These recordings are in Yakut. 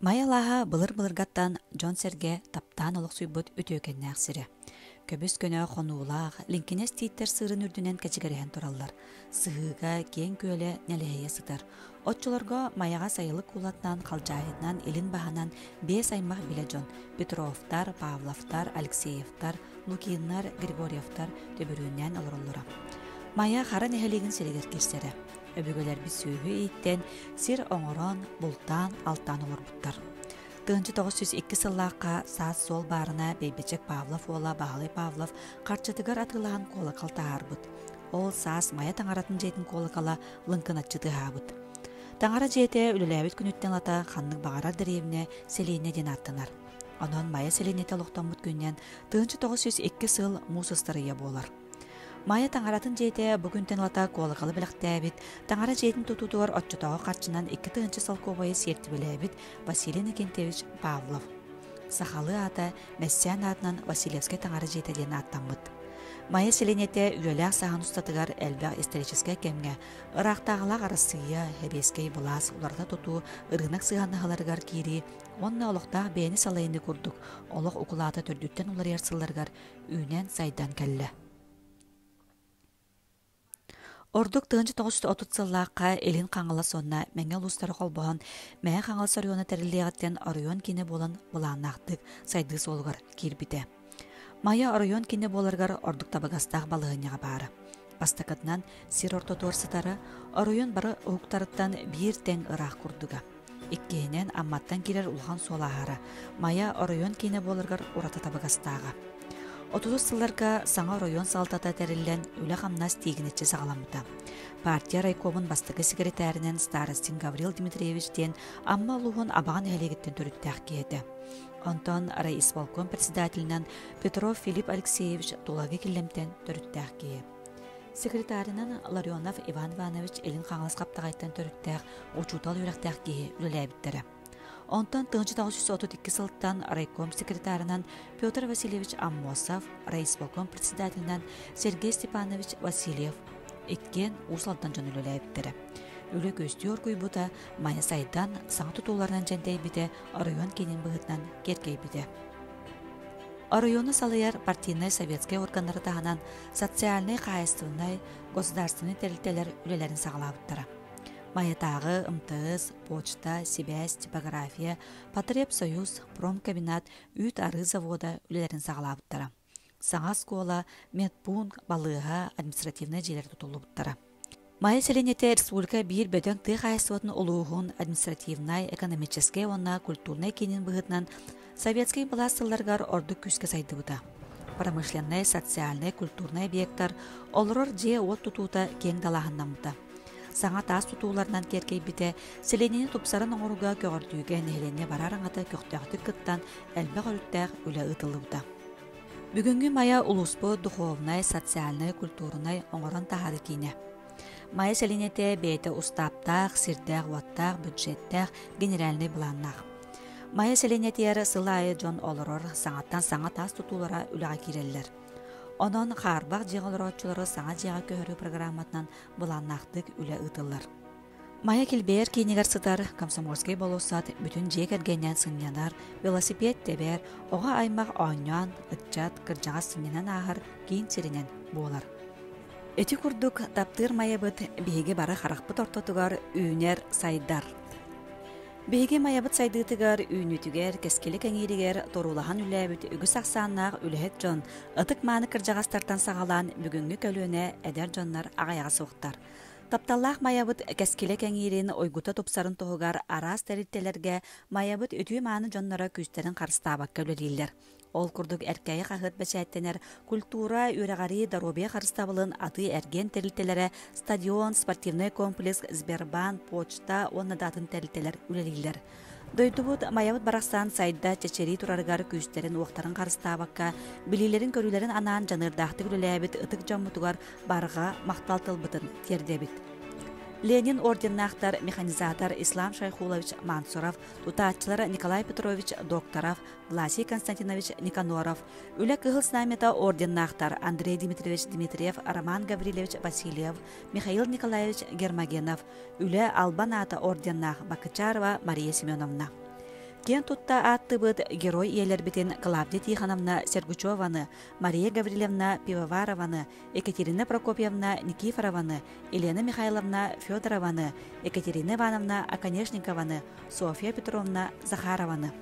Майа алааһа былыр-былыргаттан дьон-сэргэ таптаан олохсуйбут үтүөкэннээх сирэ. Көбүс-көнө хонуулаах, лиҥкинэс тииттэр сыырын үрдүнэн кэчигирэһэн тураллар. Сыһыыга киэҥ күөлэ нэлэһийэ сытар. Оччолорго Майаҕа сайылык куулатынан, халдьаайытынан, илин баһынан биэс аймах билэ дьон Петровтар, Павловтар, Алексеевтар, Лукиннар, Григорьевтар төбүрүөннээн олороллоро. Майа Хара нэһилиэгин сиригэр киирсэрэ. Өбүгэлэрбит сүөһү ииттэн, сир оҥорон, бултаан, алтаан олорбуттар. 1902 сыллаахха саас суол баарына Бэйбэчэк Павлов уола Баһылай Павлов харчытыгар атыылаһан куолакал таһаарбыт. Ол саас Майа таҥаратын дьиэтин куолакала лыҥкыначчы тыаһаабыт. Таҥара дьиэтэ үлэлээбит күнүттэн ылата ханнык баҕарар дэриэбинэ сэлиэнньэ диэн ааттанар. Онон Майа сэлиэнньэтэ олохтоммут күнүнэн 1902 сыл муус ыстарыйа буолар. Майа таҥаратын дьиэтэ бу күнтэн ылата куолакалы бэлэхтээбит, таҥара дьиэтин тутуутугар оччотооҕу харчынан 2000 солкуобайы сиэртибэлээбит Василий Иннокентьевич Павлов. Сахалыы аата Мэссээн аатынан Васильевскай таҥара дьиэтэ диэн ааттаммыт. Майа сэлиэнньэтэ үйэлээх саһаан устатыгар элбэх историческай кэмҥэ ыраахтааҕылаах Арассыыйа, сэбиэскэй былаас уларыта тутуу ырыынак сыһыаннаһыыларыгар киирии уонна олохтоох бэйэни салайыныы курдук олох укулаата төрдүттэн уларыйар сылларыгар үүнэн-сайдан кэллэ. Ордук 1930 сыллаахха Илин Хаҥалас уонна Мэҥэ улуустара холбоһон Мэҥэ Хаҥалас оройуона тэриллиэҕиттэн оройуон киинэ буолан былааннаахтык сайдыы суолугар киирбитэ. Майа оройуон киинэ буоларыгар ордук табыгастаах балаһыанньаҕа баара. Бастакытынан сир ортотугар сытара, оройуон бары уһуктарыттан биир тэҥ ыраах курдуга. Иккиһинэн, Амматтан киирэр улахан суол ааһара, Майа оройуон киинэ буоларыгар ураты табыгастааҕа. Отутус сылларга саҥа оройуон салалтата тэриллэн, үлэ-хамнас тиигинэччи саҕаламмыта. Партия райкомун бастакы секретаринэн Старостин Гаврил Дмитриевич диэн Амма улууһун Абаҕа нэһилиэгиттэн төрүттээх киһи этэ. Онтон райисполком председателинэн Петров Филипп Алексеевич Тулагы Киллэмтэн төрүттээх киһи. Секретарынан Ларионов Иван Иванович Илин Хаҥалас Хаптаҕайтан төрүттээх учуутал үөрэхтээх киһи үлэлээбиттэрэ. Онтон 1932 сылтан райком секретарынан Петр Васильевич Аммосов, райисполком председателинэн Сергей Степанович Васильев иккиэн Уус Алдан дьон үлэлээбиттэрэ. Үлэ күөстүү оргуйбута, Майа сайдан, саҥа тутууларынан дьэндэйбитэ, оройуон киинин быһыытынан киэркэйбитэ. Оройуону салайар партийнай советскай органнары таһынан социальнай, хаһаайыстыбаннай, государственнай тэрилтэлэр үлэлэрин саҕалаабыттара. Майатааҕы МТС, почта, сибээс, типография, потребсоюз, промкомбинат, үүт-арыы завода үлэлэрин саҕалаабыттара. Саҥа оскуола, медпункт, балыыһа, административнай дьиэлэр тутуллубуттара. Майа сэлиэнньэтэ республика биир бөдөҥ тыа хаһаайыстыбатын улууһун административнай, экономическай уонна культурнай киинин быһыытынан советскай былаас сылларыгар ордук күүскэ сайдыбыта. Промышленнай, социальнай, культурнай объектар, олорор дьиэ-уот тутуута киэҥ далааһыннаммыта. Саҥа таас тутууларынан киэркэйбитэ, сэлиэнньэни тупсаран оҥорууга көҕөрдүүгэ нэһилиэнньэ барар аҥата көхтөөхтүк кыттан элбэх өрүттээх үлэ ыытыллыбыта. Бүгүҥҥү Майа улууспут духовнай, социальнай, культурнай оҥорон таһаарыы киинэ. Майа сэлиэнньэтэ бэйэтэ устааптаах, сирдээх-уоттаах, бюджеттээх, генеральнай былааннаах. Майа сэлиэнньэтигэр сыл аайы дьон олорор, саҥаттан саҥа таас тутуулара үлэҕэ киирэллэр. Онон хаарбах дьиэҕэ олорооччулары саҥа дьиэҕэ көһөрүү программатынан былааннаахтык үлэ ыытыллар. Майа килбэйэр киинигэр сытар Комсомольскай болуоссат бүтүн дьиэ кэргэнинэн сынньанар, велосипед тэбэр, оҕо аймах оонньоон, ыччат, кырдьаҕас сынньанан ааһар киин сиринэн буолар. Ити курдук таптыыр Майабыт биһиги бары харахпыт ортотугар үүнэр, сайдар. Биһиги Майабыт сайдыытыгар, үүнүүтүгэр, кэскили кэҥииригэр туруулаһан үлээбит үгүс ахсааннаах үлэһит дьон, ытык-мааны кырдьаҕастартан саҕалаан бүгүҥҥү көлүөнэ эдэр дьоннор аҕыйаҕа суохтар. Тапталлаах Майабыт кэскилэ кэҥиирин, уйгута тупсарын туһугар араас тэрилтэлэргэ Майабыт үтүө-мааны дьонноро күүстэрин харыстаабакка үлэлииллэр. Ол курдук Эркээйи хаһыат бэчээттэнэр культура, үөрэҕирии, доруобуйа харыстабылын атыы-эргиэн тэрилтэлэрэ, стадион, спортивнай комплекс, Сбербаан, почта уонна да атын тэрилтэлэр үлэлииллэр. Дойдубут Майабыт барахсан сайда, чэчирии турарыгар күүстэрин-уохтарын харыстаабакка, билиилэрин-көрүүлэрин анаан дьаныардаахтык үлэлээбит ытык дьоммутугар барҕа махтал тылбытын тиэрдэбит. Ленин орденнаахтар механизатор Ислам Шайхулович Мансуров, тутааччылар Николай Петрович Докторов, Власий Константинович Никаноров, Үлэ Кыһыл Знамята орденнаахтар Андрей Дмитриевич Дмитриев, Роман Гаврильевич Васильев, Михаил Николаевич Гермогенов, Үлэ Албан аата орденнаах Бакычарова Мария Семеновна. Киэн тутта ааттыбыт герой ийэлэрбитин Клавдия Тихоновна Сергучеваны, Мария Гаврильевна Пивоварованы, Екатерина Прокопьевна Никифорованы, Елена Михайловна Федорованы, Екатерина Ивановна Оконешникованы, Софья Петровна Захарованы.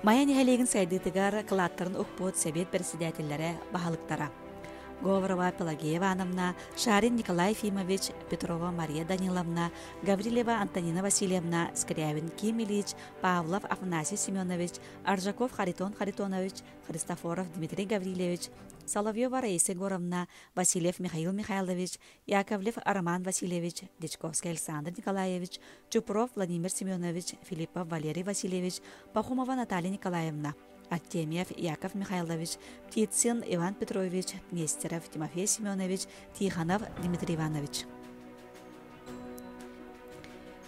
Майа нэһилиэгин сайдыытыгар кылааттарын укпут сэбиэт председателлэрэ баһылыктара. Говорова Пелагея Ивановна, Шарин Николай Ефимович, Петрова Мария Даниловна, Гаврильева Антонина Васильевна, Скрябин Ким Ильич, Павлов Афанасий Семенович, Аржаков Харитон Харитонович, Христофоров Дмитрий Гаврильевич, Соловьева Раиса Егоровна, Васильев Михаил Михайлович, Яковлев Роман Васильевич, Дичковский Александр Николаевич, Чупров Владимир Семенович, Филиппов Валерий Васильевич, Пахомова Наталья Николаевна, Артемьев Яков Михайлович, Птицын Иван Петрович, Нестеров Тимофей Семенович, Тихонов Дмитрий Иванович.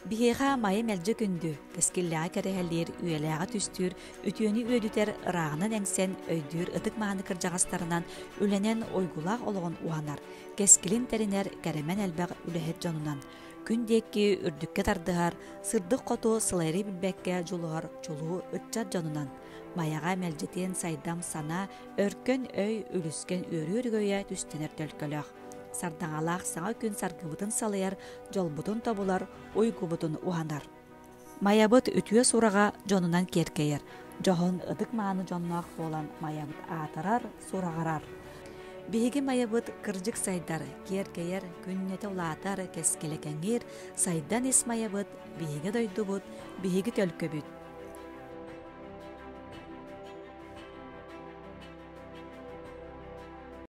Биһиэхэ Майа мэлдьи күндү, кэскиллээҕи кэрэһэлиир, үйэлээҕи түстүүр, үтүөнү үөдүтэр, ырааҕынан эҥсэн, өйдүүр ытык-мааны кырдьаҕастарынан үлэнэн уйгулаах олоҕун уһанар, кэскилин тэринэр кэрэмэн элбэх үлэһит дьонунан, күн диэки үрдүккэ тардыһар, сырдык хоту сылайары билбэккэ дьулуһар чулуу ыччат дьонунан, Майаҕа мэлдьитин сайдам санаа, өркөн өй, үлүскэн үөрүү өрөгөйө түстэнэр төлкөлөөх. Сардаҥалаах саҥа күн саргыбытын салайар, дьолбутун тобулар, уйгубутун уһанар. Майабыт үтүө сураҕа дьонунан киэркэйэр, дьоһун ытык-мааны дьонноох буолан Майабыт аатырар, сураҕырар. Биһиги Майабыт кырдьык сайдар, киэркэйэр, күннэтэ улаатар, кэскилэ кэҥиир, сайдан ис Майабыт, биһиги дойдубут, биһиги төлкөбүт.